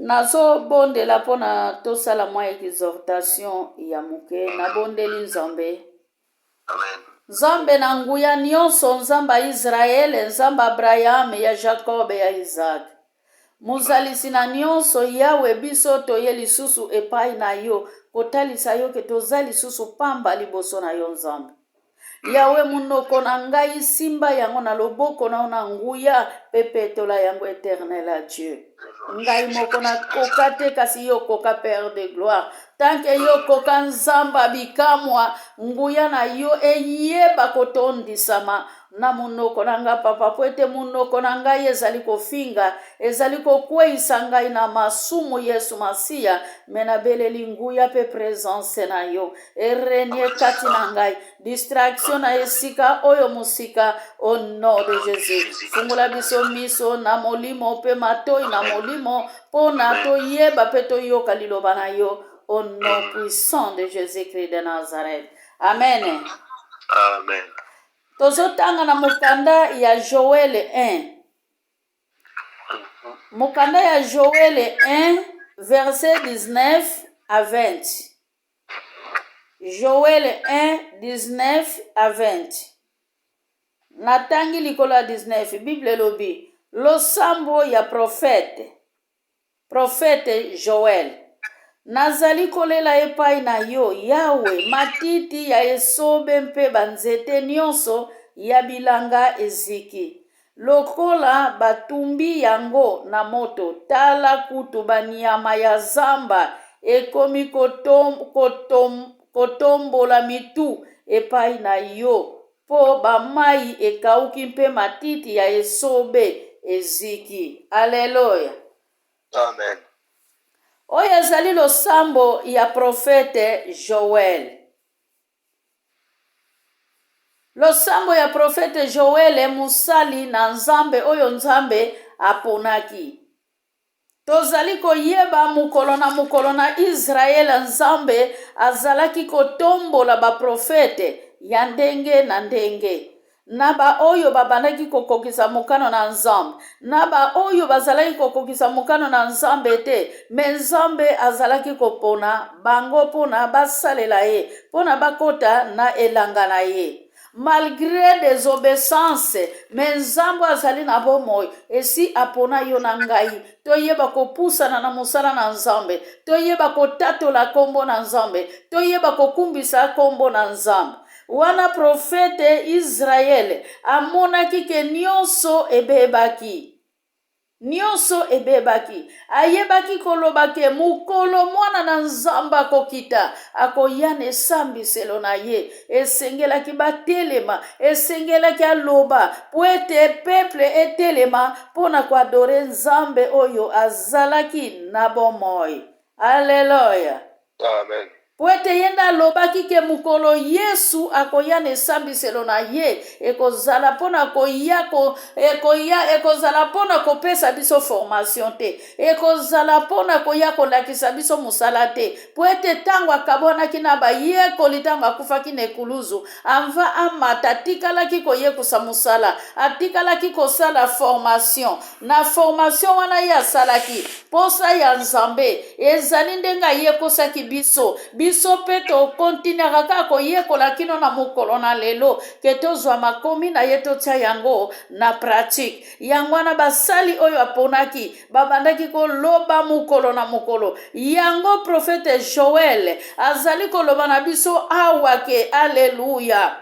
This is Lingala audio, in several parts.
Nazobondela mpo na tosala mwa exhortation ya moke. Nabondeli Nzambe. Amen. Nzambe na nguya nyonso, Nzambe ya Israele, Nzambe ya Abraham, ya Jacob, ya Isaac. Mozalisi na nyonso, Yawe, biso toye lisusu epai na yo kotalisa yo ke toza lisusu pamba liboso na yo Nzambe. Yawe, monoko na ngai simba yango na loboko na yo na nguya mpe petola yango, Eternel a Dieu. Ngai moko nakoka te, kasi yo okoka, Père de gloire. Tanke yo okoka, Nzambe bikamwa, nguya na yo eyeba kotondisama na monoko na ngai, Papa, po ete monoko na ngai ezali kofinga, ezali kokweisa ngai na masumu, Yesu Masiya, me nabeleli nguya mpe presence na yo erenie kati na ngai, distraction na esika oyo mosika, au nom de Jésus. Fungola biso miso na molimo mpe matoi na molimo mpo na toyeba mpe toyoka liloba na yo, au nom puissant de Jésus-Christ de Nazareth. Amen. Amen. Tozotanga na mokanda ya Joel 1. Mokanda ya Joel 1 verset 19 à 20. Joel 1 19 à 20. Natangi likolo ya 19, Bible elobi losambo ya prophète Joel. Nazali kolela epai na yo, Yawe, matiti ya esobe mpe banzete nyonso ya bilanga eziki lokola batumbi yango na moto. Tala, kutu banyama ya zamba ekomi kotombola mitu epai na yo, mpo bamai ekauki mpe matiti ya esobe eziki. Aleluya. Amen. Oyo ezali losambo ya prophète Joel. Losambo ya prophète Joel, mosali na Nzambe oyo Nzambe aponaki. Tozali koyeba mokolo na mokolo na Israele, Nzambe azalaki kotombola baprofete ya ndenge na ndenge, na baoyo babandaki kokokisa mokano na Nzambe, na baoyo bazalaki kokokisa mokano na Nzambe te. Me Nzambe azalaki kopona bango mpona basalela ye, mpona bakota na elanga na ye malgré désobéissance. Me Nzambe azali na bomoi, esi apona yo na ngai toyeba kopusana na mosala na Nzambe, toyeba kotatola nkombo na Nzambe, toyeba kokumbisa nkombo na Nzambe. Wana prophète Israele amonaki ke nyonso ebebaki, nyonso ebebaki, ayebaki koloba ke mokolo mwana na Nzambe akokita, akoya na esambiselo na ye, esengelaki batelema, esengelaki aloba po ete peuple etelema mpo na koadorer Nzambe oyo azalaki na bomoi. Alleluya. Amen. Po ete ye nde alobaki ke mokolo Yesu akoya na esambiselo na ye, ekozala mpona koya ko, ekoya, ekozala mpona kopesa biso formation te, ekozala mpona koya kolakisa biso mosala te. Po ete ntango akabwanaki na bayekoli, ntango akufaki na ekuluzu, amva amata, atikalaki koyekusa mosala, atikalaki kosala formation. Na formation wana ye asalaki, posa ya Nzambe ezali ndenge ayekosaki biso. Biso mpe tokontinuaka kaka koyekola kino na mokolo na lelo, ke tozwa makomi na ye, totia yango na pratique. Yango wana basali oyo aponaki babandaki koloba mokolo na mokolo. Yango prophète Joel azali koloba na biso awa ke aleluya.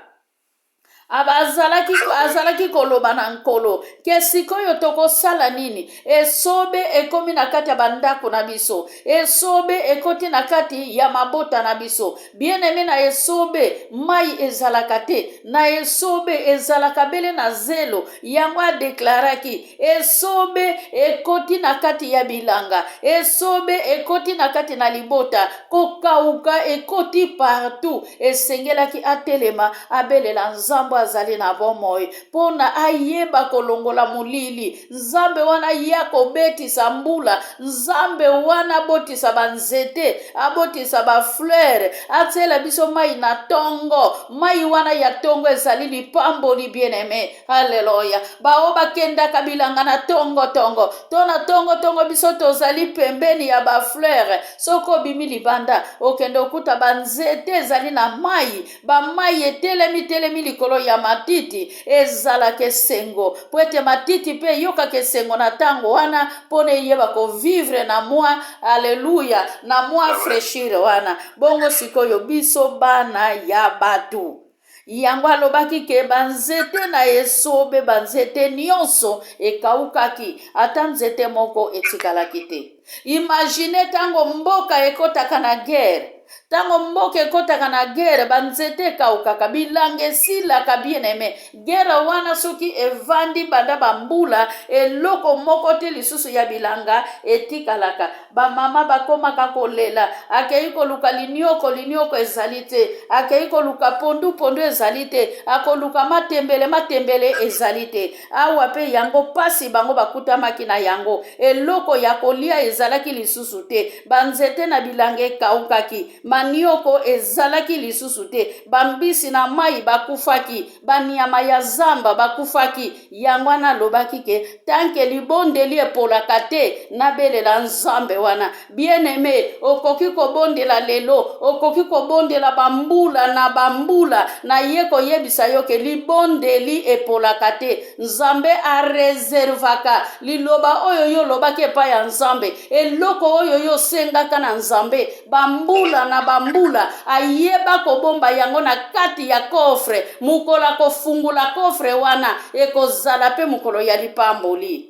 Azalaki koloba na Nkolo ke sikoyo tokosala nini? Esobe ekomi na kati ya bandako na biso, esobe ekoti na kati ya mabota na biso. Bien-aimé, na esobe mai ezalaka te, na esobe ezalaka bele na zelo. Yango adeklaraki esobe ekoti na kati ya bilanga, esobe ekoti na kati na libota, kokauka ekoti partout. Esengelaki atelema, abelela Nzambe. Nzambe azali na bomoi mpo na ayeba kolongola molili. Nzambe wana ye akobetisa mbula. Nzambe wana abotisa banzete, abotisa bafleur, atiela biso mai na tongo. Mai wana ya tongo ezali lipamboli, bien-aime. Aleluya. Baoyo bakendaka bilanga na tongo tongo to na tongo tongo, biso tozali pembeni ya bafleur. Soki obimi libanda, okende okuta banzete ezali na mai, bamai etelemi telemi likolo ya matiti. Ezalaka esengo mpo ete matiti mpe eyokaka esengo na ntango wana, mpo na eyeba kovivre na mwa, aleluya, na mwa fraîcheur wana. Bongo sikoyo biso bana ya bato, yango alobaki ke banzete na esobe, banzete nyonso ekaukaki, ata nzete moko etikalaki te. Imagine ntango mboka ekɔtaka na guerre, ntango mboka ekɔtaka na guerre, banzete ekaukaka, bilanga esilaka. Bien-aimé, guerre wana soki evandi banda bambula, eloko moko te lisusu ya bilanga etikalaka. Bamama bakomaka kolela. Akei koluka linioko, linioko ezali te. Akei koluka pondu, pondu ezali te. Akoluka matembele, matembele ezali te. Awa mpe yango pasi bango bakutamaki na yango, eloko ya kolia ezalaki lisusu te. Banzete na bilanga ekaukaki, manioko ezalaki lisusu te, bambisi na mai bakufaki, banyama ya zamba bakufaki. Yango wana alobaki ke tant que libondeli epolaka te, nabelela Nzambe wana. Bien-aimé, okoki kobondela lelo, okoki kobondela bambula na bambula, na ye koyebisa yo ke libondeli epolaka te. Nzambe areservaka liloba oyo yo olobaki epai ya Nzambe, eloko oyo yo osengaka na Nzambe bambula na bambula, ayeba kobomba yango na kati ya coffre. Mokolo akofungula coffre wana, ekozala mpe mokolo ya lipamboli.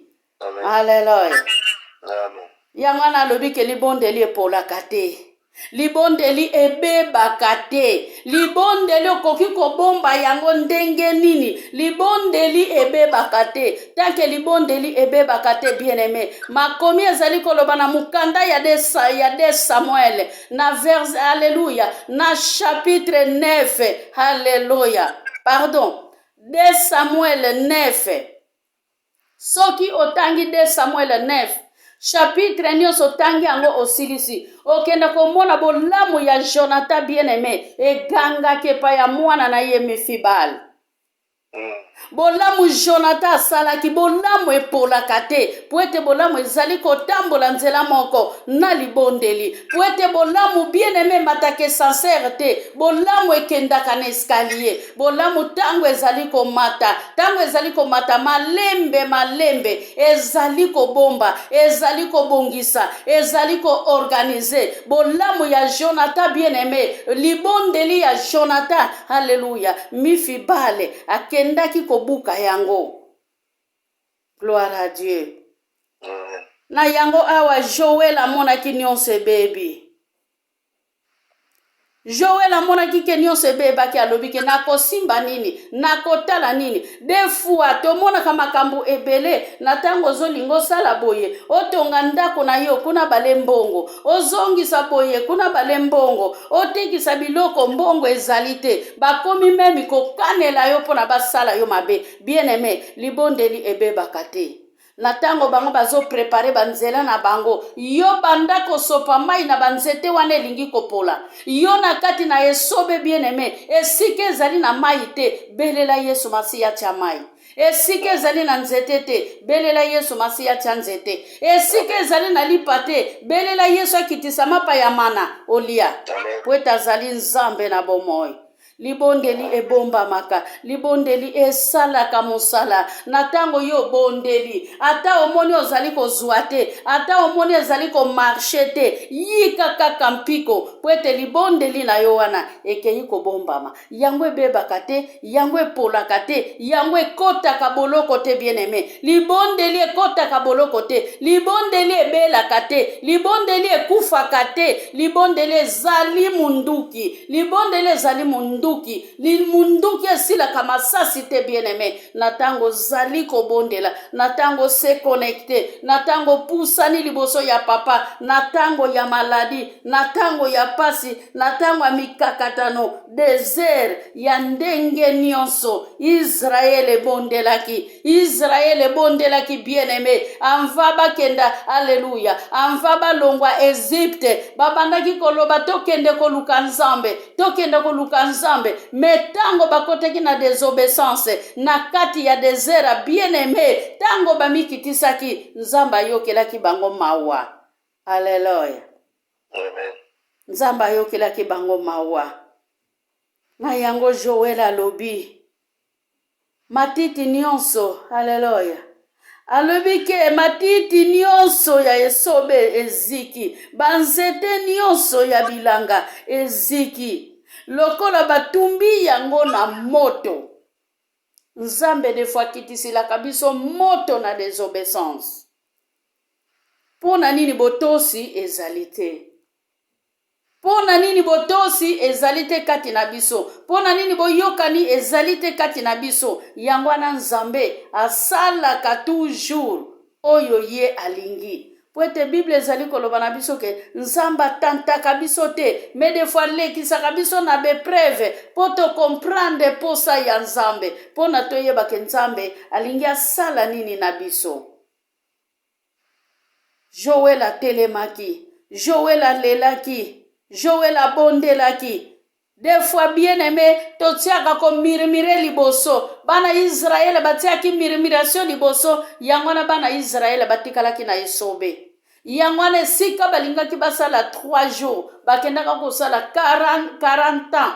Alleluya. Yango wana alobi ke libondeli epolaka te, libondeli ebebaka te. Libondeli okoki kobomba yango ndenge nini? Libondeli ebebaka te. Tant que libondeli ebebaka te, bien-aimé, makomi ezali koloba na mokanda ya 2 Samuel na vers, alleluya, na chapitre 9, alleluya, pardon, 2 Samuel 9. Soki otangi 2 Samuel 9, chapitre nyonso otangi yango, osilisi, okende komona bolamu ya Jonathan, bien-aimé, egangaki epai ya mwana na ye Mefibal. Bolamu Jonathan asalaki, bolamu epolaka te, po ete bolamu ezali kotambola nzela moko na libondeli. Po ete bolamu, bien-aimé, emataka ascenseur te, bolamu ekendaka na escalier. Bolamu ntango ezali komata, ntango ezali komata malembe malembe, ezali kobomba, ezali kobongisa, ezali koorganiser. Bolamu ya Jonathan, bien-aimé, libondeli ya Jonathan, alleluya, Mifibale akendaki kobuka yango. Gloire à Dieu. Na yango awa Joel amonaki nyonso ebebi. Joel amonaki ke nyonso ebebaki. Alobi ke nakosimba nini, nakotala nini? Des fois tomonaka makambo ebele na ntango ozolinga osala boye, otonga ndako na yo, kuna bale mbongo, ozongisa boye, kuna bale mbongo, otekisa biloko, mbongo ezali te. Bakomi même kokanela yo mpona basala yo mabe. Bien aimé, libondeli ebebaka te. Na ntango bango bazopréparer banzela na bango, yo banda kosopa mai na banzete wana elingi kopola. Yo na kati na esobe, bien-aimé, esika ezali na mai te, belela Yesu Masiya tia mai. Esika ezali na nzete te, belela Yesu Masiya tia nzete. Esika ezali na lipa te, belela Yesu akitisa mapa ya mana olia, po ete azali Nzambe na bomoi. Libondeli ebombamaka, libondeli esalaka mosala. Na ntango yo obondeli, ata omoni ozali kozwa te, ata omoni ezali komarcher te, yika kaka mpiko, po ete libondeli na yo wana ekei kobombama. Yango ebebaka te, yango epolaka te, yango ekɔtaka boloko te. Bien-aimé, libondeli ekɔtaka boloko te, libondeli ebelaka te, libondeli ekufaka te. Libondeli ezali munduki, libondeli ezali munduki. munduki. Munduki esilaka masasi te, bien-aimé. Na ntango ozali kobondela, na ntango se connecte, na ntango opusani liboso ya papa, na ntango ya maladi, na ntango ya pasi, na ntango ya mikakatano, desert ya ndenge nyonso, Israele ebondelaki. Israele ebondelaki, bien-aimé, anva bakenda, aleluya, anva balongwa Egypte, babandaki koloba tokende koluka Nzambe, tokende koluka Nzambe. Me ntango bakotaki na désobéissance na kati ya desert, bien-aimé, ntango bamikitisaki, Nzambe ayokelaki bango mawa. Aleluya. Amen. Nzambe ayokelaki bango mawa. Na yango Joel alobi matiti nyonso, aleluya, alobi ke matiti nyonso ya esobe eziki, banzete nyonso ya bilanga eziki lokola batumbi yango na moto. Nzambe des fois akitisilaka biso moto na désobéissance. Mpo na nini botosi ezali te? Mpo na nini botosi ezali te kati na biso? Mpo na nini boyokani ezali te kati na biso? Yango wana Nzambe asalaka toujours oyo ye alingi, po ete Bible ezali koloba na biso ke Nzambe atantaka biso te, mais des fois alekisaka biso na baépreuve mpo tocomprendre posa ya Nzambe, mpo na toyeba ke Nzambe alingi asala nini na biso. Joel atelemaki, Joel alelaki, Joel abondelaki. Des fois, bien-aimé, totiaka komurmurer liboso. Bana Israele batiaki murmuration liboso, yango wana bana Israele batikalaki na esobe. Yango wana esika balingaki basala 3 jours, bakendaka kosala 40, 40 ans,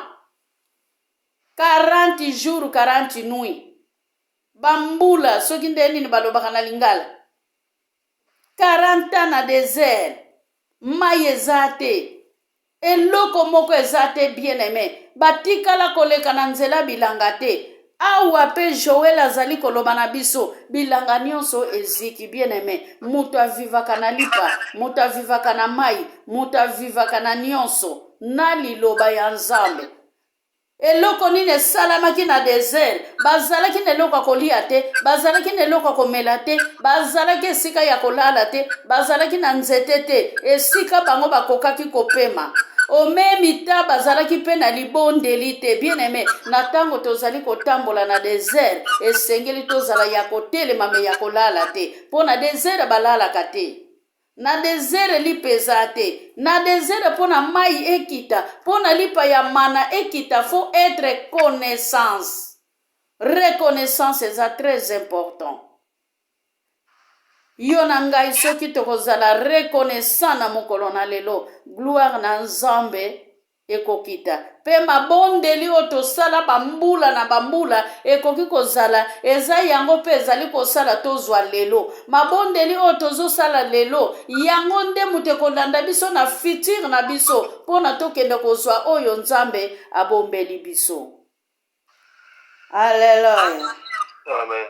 40 jours, 40 nuits, bambula soki nde nini balobaka na lingala, 40 ans na désert, mai eza te, eloko moko eza te. Bien-aimé, batikala koleka na nzela bilanga te. Awa mpe Joel azali koloba na biso, bilanga nyonso eziki. Bien-aimé, moto avivaka na lipa, moto avivaka na mai, moto avivaka na nyonso na liloba ya Nzambe. Eloko nini esalamaki na désert? Bazalaki na eloko ya kolia te, bazalaki na eloko ya komela te, bazalaki esika ya kolala te, bazalaki na nzete te esika bango bakokaki kopema. Omemi ta bazalaki mpe na libondeli te. Bien-aimé, na ntango tozali kotambola na désert, esengeli tozala ya kotelema, me ya kolala te, mpo na désert balalaka te. Na désert lipa eza te. Na désert, mpo na mai ekita, mpo na lipa ya mana ekita, faut être connaissance, reconnaissance eza très important. Yo na ngai, soki tokozala reconnaissant na mokolo na lelo, gloire na Nzambe ekokita, mpe mabondeli oyo tosala bambula na bambula ekoki kozala eza yango mpe ezali kosala tozwa lelo. Mabondeli oyo tozosala lelo, yango nde moto ekolanda biso na futur na biso, mpona tokende kozwa oyo Nzambe abombeli biso. Alleluya. Amen.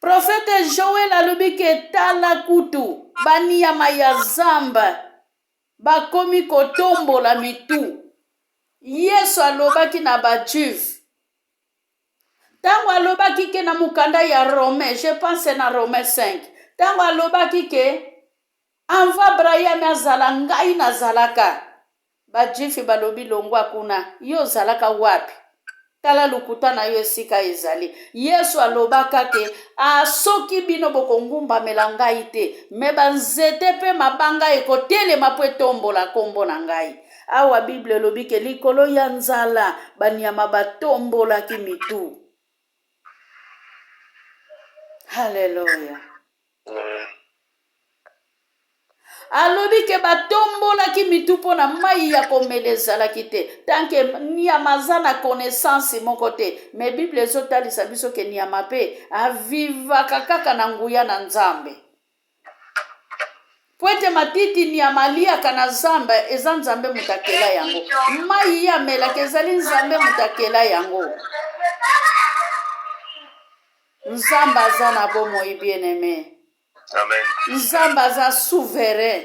Prophète Joel alobi ke tala, kutu banyama ya zamba bakomi kotombola mitu. Yesu alobaki na bajuifs, ntango alobaki ke na mokanda ya Romain, je pense na Romain 5, ntango alobaki ke avant Abraham azala, ngai nazalaka. Bajuifs balobi: "Longwa kuna, yo ozalaka wapi? Tala lokuta na yo esika ezali." Yesu alobaka ke a soki bino bokongumbamela ngai te, me banzete mpe mabanga ekotelema mpo etombola nkombo na ngai. Awa Bible elobi ke likolo ya nzala, banyama batombolaki mitu. Halleluya. Amen. Alobi ke batombolaki mitu mpo na mai ya komela ezalaki te. Tant que nyama aza na connaissance moko te, me Bible ezotalisa biso ke nyama mpe avivaka kaka na nguya na Nzambe, po ete matiti nyama aliaka na zamba eza Nzambe moto akela yango, mai ye amelaka ezali Nzambe moto akela yango. Nzambe aza na bomoi, bien-aimé. Amen. Nzambe aza souverain.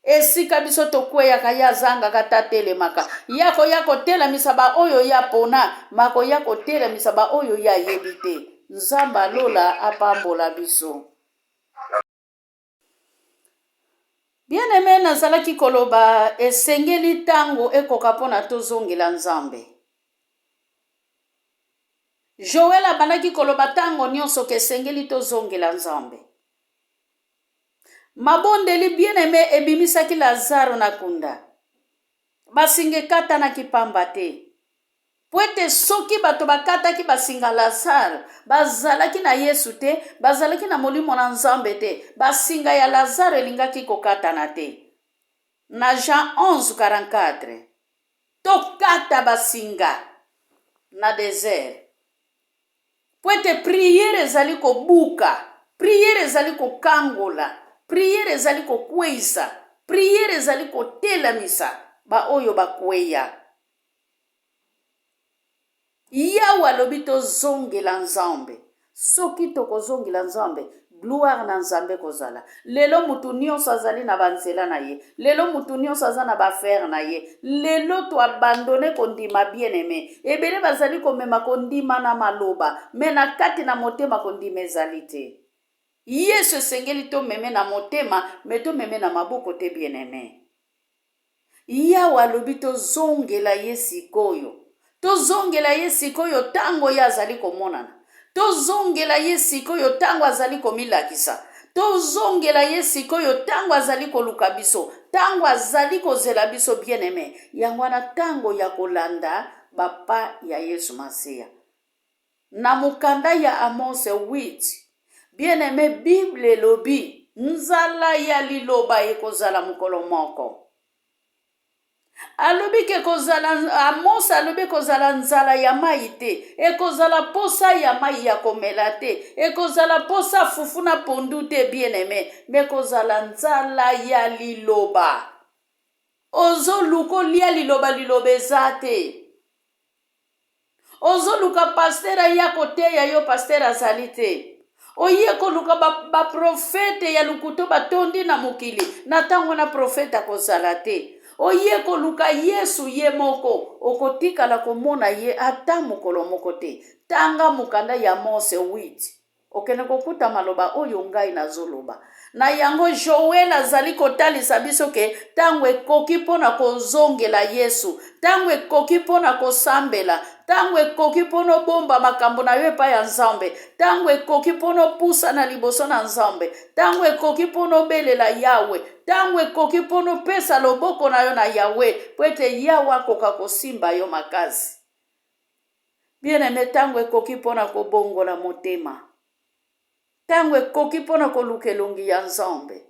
Esika biso tokweyaka, ye azangaka te atelemaka. Ye akoya kotelemisa baoyo ye apona, ma akoya kotelemisa baoyo ye ayebi te. Nzambe ya lola apambola biso. Bien aime, nazalaki koloba esengeli ntango ekoka mpo na tozongela Nzambe. Joel abandaki koloba ntango nyonso ke esengeli tozongela Nzambe. Mabondeli bien aime ebimisaki Lazaro na kunda. Basinga ekatanaki pamba te. Mpo ete soki bato bakataki basinga Lazare, bazalaki na Yesu te, bazalaki na Molimo na Nzambe te, basinga ya Lazare elingaki kokatana te. Na Jean 11:44, tokata basinga na desert. Mpo ete priere ezali kobuka, priere ezali kokangola, priere ezali kokweisa, priere ezali kotelemisa baoyo bakweya. Yawe alobi tozongela Nzambe. Soki tokozongela Nzambe, gloire na Nzambe ekozala. Lelo mutu nionso azali na ba nzela na ye. Lelo mutu nionso aza na ba affaire na ye. Lelo to abandonne kondima bien aime. Ebele bazali komema kondima na maloba, mais na kati na motema kondima ezali te. Yesu esengeli tomeme na motema, mais tomeme na maboko te bien aime. Yawe alobi tozongela ye sikoyo. Tozongela ye sikoyo ntango ye azali komonana. Tozongela ye sikoyo ntango azali komilakisa. Tozongela ye sikoyo ntango azali koluka biso, ntango azali kozela biso bien aime. Yango wana ntango ya kolanda bapa ya Yesu Masiya. Na mokanda ya Amose 8, bien aime, Bible elobi nzala ya liloba ekozala mokolo moko. Alobi ke kozala, Amos alobi ekozala nzala ya mai te, ekozala posa ya mai ya komela te, ekozala posa fufu na pondu te, bien aime, me ekozala nzala ya liloba. Ozoluka olia liloba, liloba eza te. Ozoluka pasteur aya koteya yo, pasteur azali te. Oye koluka baprofete ba ya lokuta batondi na mokili, na ntango wana profete akozala te. Oye koluka Yesu ye moko, okotikala komona ye ata mokolo moko te. Tanga mokanda ya Mose 8. Okende kokuta maloba oyo ngai nazoloba. Na yango, Joel azali kotalisa biso ke ntango ekoki mpo na kozongela Yesu, ntango ekoki mpo na kosambela, ntango ekoki mpo na obomba makambo na yo epai ya Nzambe, ntango ekoki mpo na opusana liboso na Nzambe, ntango ekoki mpo na obelela Yawe, ntango ekoki mpo na opesa loboko na yo na Yawe, mpo ete Yawe akoka kosimba yo makasi. Bien aime, ntango ekoki mpo na kobongola motema. Ntango ekoki mpo na koluka elongi ya Nzambe.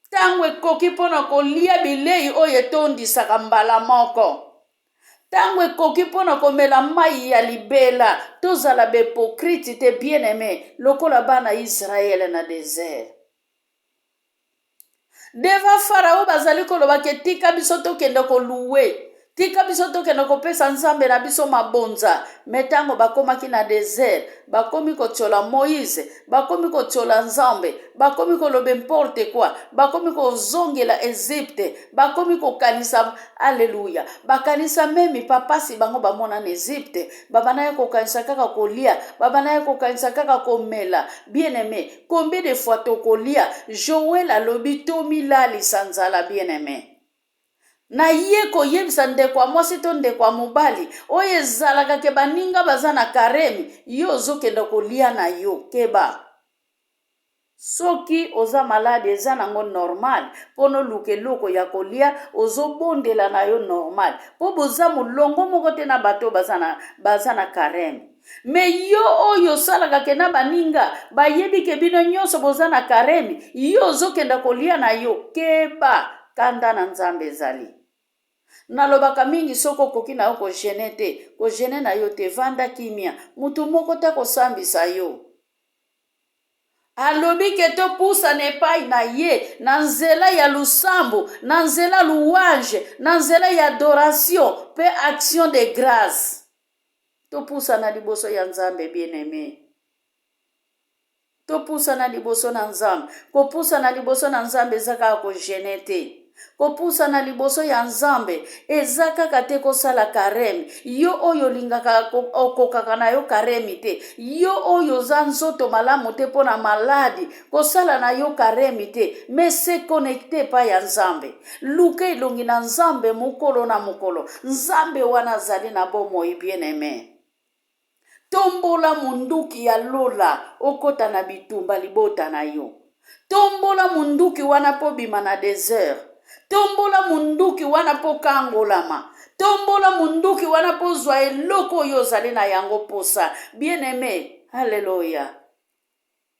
Ntango ekoki mpo na kolia bilei oyo etondisaka mbala moko. Ntango ekoki mpo na komela mai ya libela. Tozala bepokriti te, bien aime, lokola bana Israele na desert. Devant Farao bazali koloba ke tika biso tokende koluwe, tika biso tokende kopesa Nzambe na biso mabonza. Me ntango bakomaki na desert, bakomi kotiola Moïse, bakomi kotiola Nzambe, bakomi koloba importe quoi, bakomi kozongela Egypte, bakomi kokanisa aleluya, bakanisa meme papasi bango bamona na Egypte, babandaki kokanisa kaka kolia, babandaki kokanisa kaka komela. Bien aime, Combien de fois tokolia? Joël alobi tomilalisa nzala bien aime. Na ye koyebisa ndeko ya mwasi to ndeko ya mobali oyo ezalaka ke baninga baza na karemi, yo ozokende kolia na yo, keba. Soki oza malade eza nango normal pona oluka eloko ya kolia, ozobondela na yo normal po boza molongo moko te na bato oyo baza na, baza na kareme. Me yo oyo osalaka ke na baninga bayebi ke bino nyonso boza na karemi, yo ozokenda kolia na yo, keba, kanda na Nzambe ezali. Nalobaka mingi soki okoki na yo ko gene te, ko gene na yo te, vanda kimia, mutu moko te akosambisa yo. Alobi ke topusana epai na ye na nzela ya losambo, na nzela louange, na nzela ya adoration pe action de grace. Topusana liboso ya Nzambe bien aime. Topusana liboso na Nzambe. Kopusana liboso na Nzambe eza kaka kogene te. Kopusana liboso ya Nzambe eza kaka te kosala kareme. Yo oyo olingaka okokaka na yo karemi te, yo oyo oza nzoto malamu te mpo na maladi, kosala na yo karemi te, mais se connecte epai ya Nzambe. Luka elongi na Nzambe mokolo na mokolo. Nzambe wana azali na bomoi, bien aime. Tombola munduki ya lola okota na bitumba libota na yo. Tombola munduki wana mpo bima na desert. Tombola munduki wana mpo kangolama. Tombola munduki wana mpo zwa eloko oyo ozali na yango posa. Bien aime, haleluya.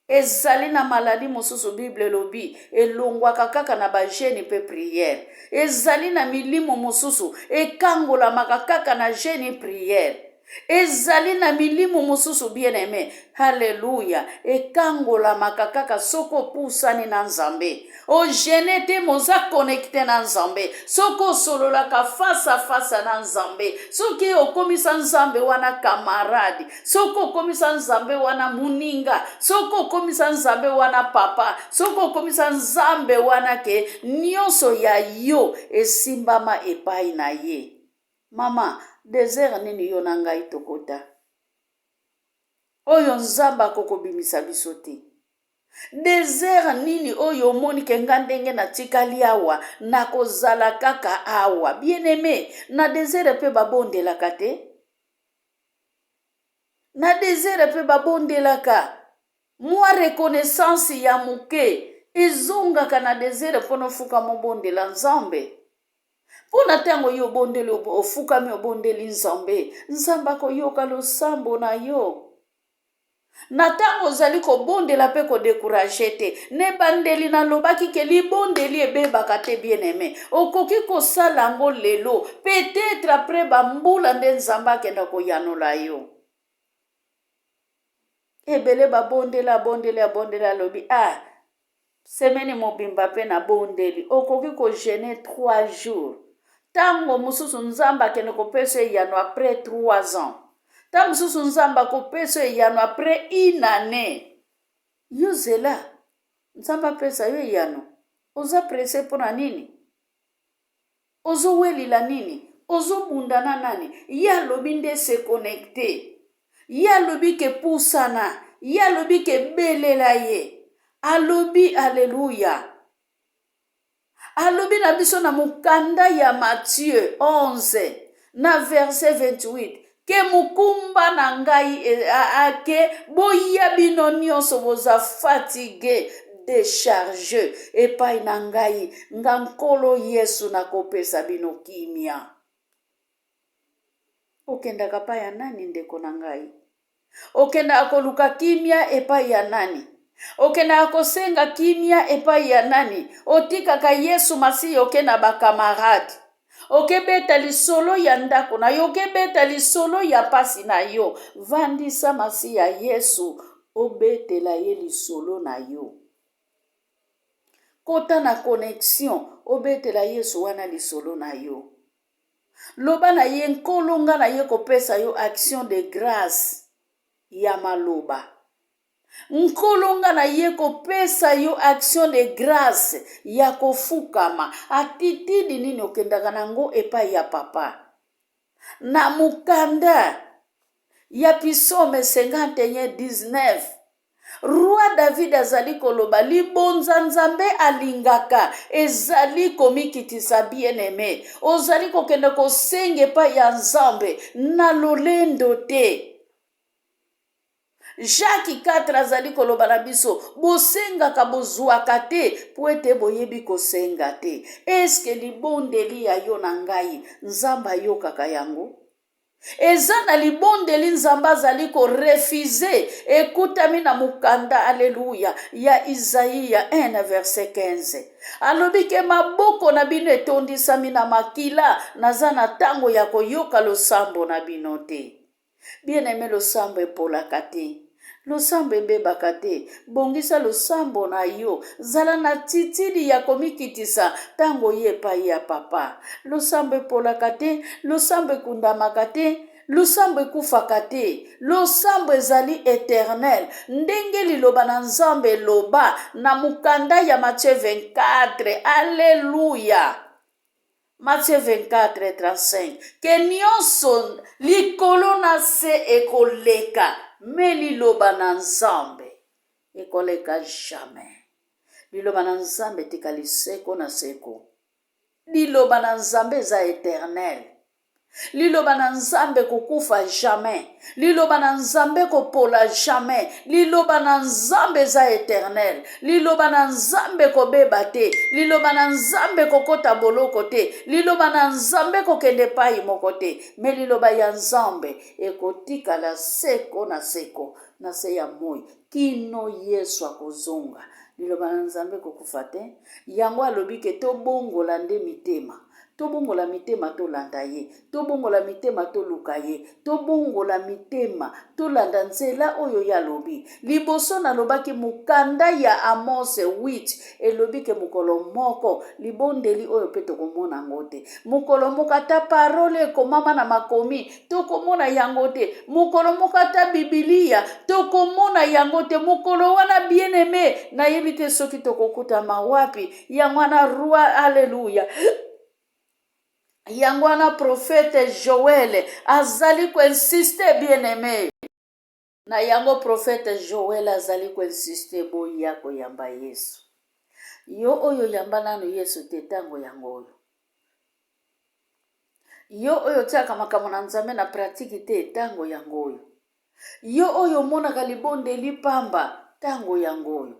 Ezali na maladi mosusu Bible elobi elongwaka kaka na ba jeune mpe prière. Ezali na milimo mosusu ekangolamaka kaka na jeune prière. Ezali na milimo mosusu bien aime, haleluya, ekangolamaka kaka soki opusani na Nzambe. Ogene te moza connecte na Nzambe. Soki osololaka face à face na Nzambe, soki okomisa Nzambe wana camarade, soki okomisa Nzambe wana moninga, soki okomisa Nzambe wana papa, soki okomisa Nzambe wana ke nyonso ya yo esimbama epai na ye. Mama, desert nini yo na ngai tokota? Oyo Nzambe akokobimisa biso te. Desert nini oyo omoni ke nga ndenge natikali awa nakozala kaka awa? Bien aime, na desert mpe babondelaka te. Na desert mpe babondelaka. Mwa reconnaissance ya moke ezongaka na desert mpo na ofukama obondela Nzambe. Mpo na ntango yo obondeli, ofukami obondeli Nzambe, Nzambe akoyoka losambo na yo. Na ntango ozali kobondela mpe kodekuraje te. Na ebandeli nalobaki ke libondeli ebebaka te, bien aime. Okoki kosala yango lelo, peut-être après bambula nde Nzambe akenda koyanola yo. Ebele babondela, abondeli, abondeli, alobi ah, Semeni mobimba pe na bondeli. Okoki ko jeune 3 jours. Tango mosusu Nzambe akende kopesa eyano après 3 ans. Tango mosusu Nzambe akopesa eyano après une année. Yo zela. Nzambe apesa yo eyano. Oza presse mpo na nini? Ozowelila nini? Ozobunda na nani? Ye alobi nde se connecte. Ye alobi ke pusana. Ye alobi ke belela ye. Alobi aleluya. Alobi na biso na mokanda ya Matthieu 11 na verset 28 ke mokumba na ngai e, ake boya bino nyonso boza fatigue decharge epai na ngai nga Nkolo Yesu nakopesa bino kimia. Okendaka epai ya nani ndeko na ngai? Okendaka koluka kimia epai ya nani? Okendaka kosenga kimia epai ya nani? Otikaka Yesu Masiya oke na bakamarade, okebeta lisolo ya ndako na yo, okebeta lisolo ya pasi na yo. Vandisa Masiya Yesu, obetela ye lisolo na yo. Kota na connexion, obetela Yesu wana lisolo na yo. Loba na ye, Nkolo, nga na ye kopesa yo action de grace ya maloba. Nkolo, nga na ye kopesa yo action de grace ya kofukama. Attitude nini okendaka na ngo epai ya papa? Na mokanda ya Psaume 51 19 Roi David azali koloba libonza Nzambe alingaka ezali komikitisa. Bien aime, ozali kokende kosenga epai ya Nzambe na lolendo te. Jacques 4 azali koloba na biso, bosengaka bozwaka te mpo ete boyebi kosenga te. Eske libondeli ya yo na ngai Nzambe ayokaka yango? Eza na libondeli Nzambe azali ko refuser, ekutami na mokanda, aleluya, ya Isaia 1 verset 15. Alobi ke maboko na bino etondisami na makila, naza na tango ya koyoka losambo na bino te. Bien aime, losambo epolaka te. Losambo ebebaka te. Bongisa losambo na yo. Zala na titidi ya komikitisa ntango oye epai ya papa. Losambo epolaka te, losambo ekundamaka te. Losambo ekufaka te. Losambo ezali eternel. Ndenge liloba na Nzambe eloba na mokanda ya Matthieu 24. Alleluia! Matthieu 24, 35. Ke nyonso likolo na se ekoleka, me liloba na Nzambe ekoleka jamais. Liloba na Nzambe etikali seko na seko. Liloba na Nzambe eza eternel. Liloba na Nzambe kokufa jamais. Liloba na Nzambe kopola jamais. Liloba na Nzambe eza eternel. Liloba na Nzambe kobeba te. Liloba na Nzambe kokota boloko te. Liloba na Nzambe kokende epai moko te. Me liloba ya Nzambe ekotikala seko na seko na se ya moi kino Yesu akozonga. Liloba na Nzambe kokufa te. Yango alobi ke tobongola nde mitema. Tobongola mitema tolanda ye, tobongola mitema toluka ye, tobongola mitema tolanda nzela oyo ye alobi. Liboso nalobaki mokanda ya Amose 8 elobi ke mokolo moko libondeli oyo mpe tokomona yango te. Mokolo moko ata parole ekomama na makomi tokomona yango te. Mokolo moko ata Bibilia tokomona yango te. Mokolo wana bien aime, nayebi te soki tokokutama wapi. Yango wana roi, alleluia. Yango wana prophète Joël azali koinsiste bien aime. Na yango prophète Joël azali koinsiste boya koyamba Yesu. Yo oyo yamba nanu Yesu te tango yango oyo. Yo oyo otiaka makambo na Nzambe na pratique te tango yango oyo. Yo oyo omonaka libondeli pamba tango yango oyo.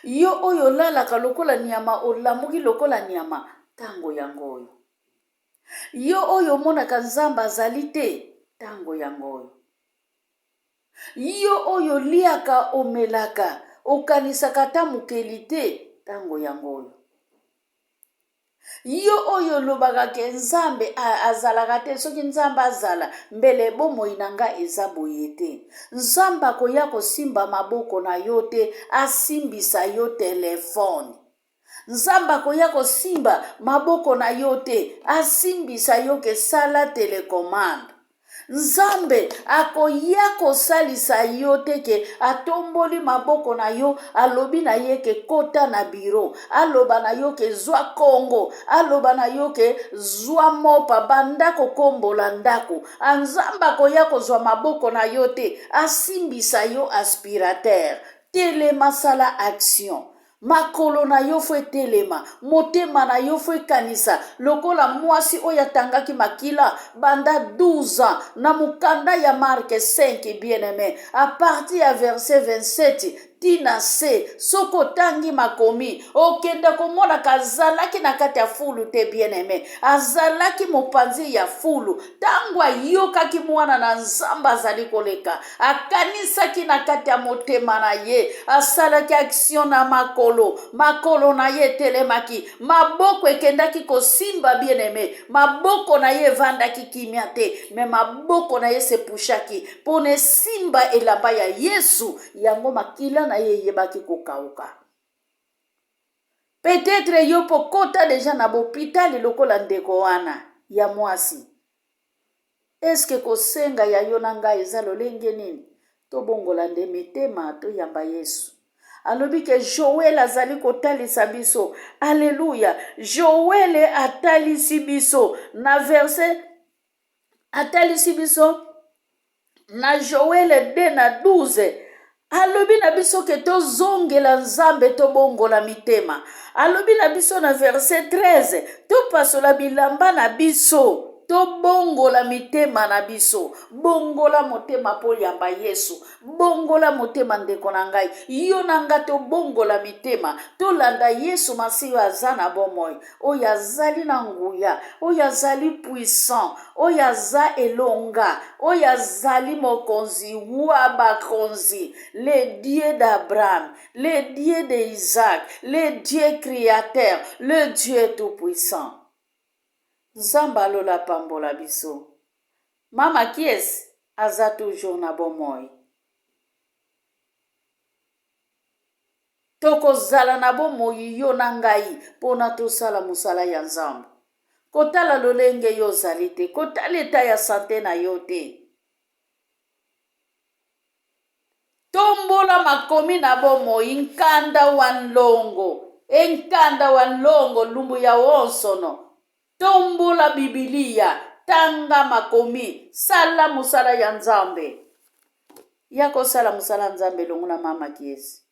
Yo oyo olalaka lokola nyama, olamuki lokola nyama, tango yango oyo. Yo oyo omonaka Nzambe azali te, tango yango oyo. Yo oyo oliaka, omelaka, okanisaka ata mokeli te, tango yango oyo. Yo oyo olobaka ke Nzambe azalaka te, soki Nzambe azala, mbele bomoi na nga eza boye te. Nzambe akoya kosimba maboko na yo te, asimbisa yo telefone. Nzambe akoya kosimba maboko na yo te, asimbisa yo ke sala telecommande. Nzambe akoya kosalisa yo te ke atomboli maboko na yo, alobi na ye ke kota na biro, aloba na yo ke zwa kongo, aloba na yo ke zwa mopa, banda kokombola ndako. Nzambe akoya kozwa maboko na yo te, asimbisa yo aspirateur. Telema, sala action. Makolo na yo fo etelema, motema na yo fo ekanisa lokola mwasi oyo atangaki makila banda 12 ans na mokanda ya Marc 5, bien-aimé, à partir ya verset 27 ti na se. Soki otangi makomi, okende komonaka azalaki na kati ya fulu te, bien-aimé, azalaki mopanzi ya fulu. Ntango ayokaki mwana na Nzambe azali koleka, akanisaki na kati ya motema na ye, asalaki action na makolo, makolo na ye etelemaki, maboko ekendaki kosimba bien-aimé, maboko na ye evandaki kimia te, me maboko na ye sepushaki mpo na esimba elamba ya Yesu, yango makila na ye eyebaki kokauka. Peut-être yo po kota deja na bopitali lokola ndeko wana ya mwasi. Eske kosenga ya yo na ngai eza lolenge nini? Tobongola nde mitema, toyamba Yesu. Alobi ke Joel azali kotalisa biso. Alleluia. Joel atalisi biso na verset, atalisi biso na Joel 2 na 12, alobi na biso ke tozongela Nzambe, tobongola mitema. Alobi na biso na verset 13, topasola bilamba na biso, tobongola mitema na biso. Bongola motema mpo yamba Yesu. Bongola motema ndeko na ngai, yo na ngai tobongola mitema, tolanda Yesu Masiya aza na bomoi, oyo azali na nguya, oyo azali puissant, oyo aza elonga, oyo azali mokonzi wa bakonzi, le Dieu d'Abraham, le Dieu de Isaac, le Dieu créateur, le Dieu tout-puissant. Nzambe alola pambola biso. Mama Kies aza toujours na bomoi. Tokozala na bomoi yo na ngai pona tosala mosala ya Nzambe. Kotala lolenge yo ozali te, kotala eta ya sante na yo te. Tombola makomi na bomoi nkanda wa nlongo e nkanda wa nlongo lumbu ya wonsono. Tombola Bibilia, tanga makomi, sala mosala ya Nzambe. Yaka osala mosala ya Nzambe elongo na Mama Kiesi.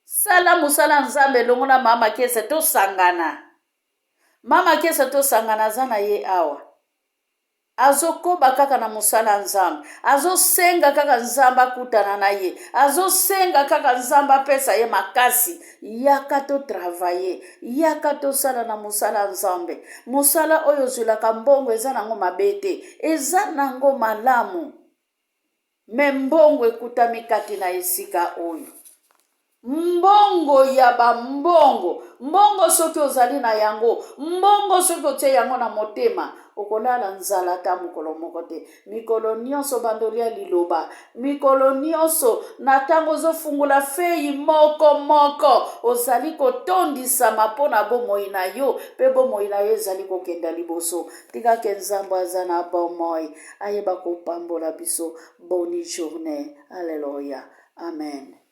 Sala mosala ya Nzambe elongo na Mama Kiesi, tosangana. Mama Kiesi tosangana aza na ye awa. Azokoba kaka na mosala ya Nzambe. Azosenga kaka Nzambe akutana na ye. Azosenga kaka Nzambe apesa ye makasi. Yaka to travailler. Yaka tosala na mosala ya Nzambe. Mosala oyo ozwelaka mbongo eza nango mabe te. Eza nango malamu. Me mbongo ekutami kati na esika oyo. Mbongo ya ba mbongo. Mbongo soki ozali na yango, mbongo soki otie yango na motema, okolala nzala ata mokolo moko te. Mikolo nyonso banda olia liloba. Mikolo nyonso na ntango ozofungola feyi moko moko, ozali kotondisama mpo na bomoi na yo, mpe bomoi na yo ezali kokenda liboso. Tika ke Nzambe aza na bomoi ayeba kopambola biso. Boni journee. Alleluia. Amen.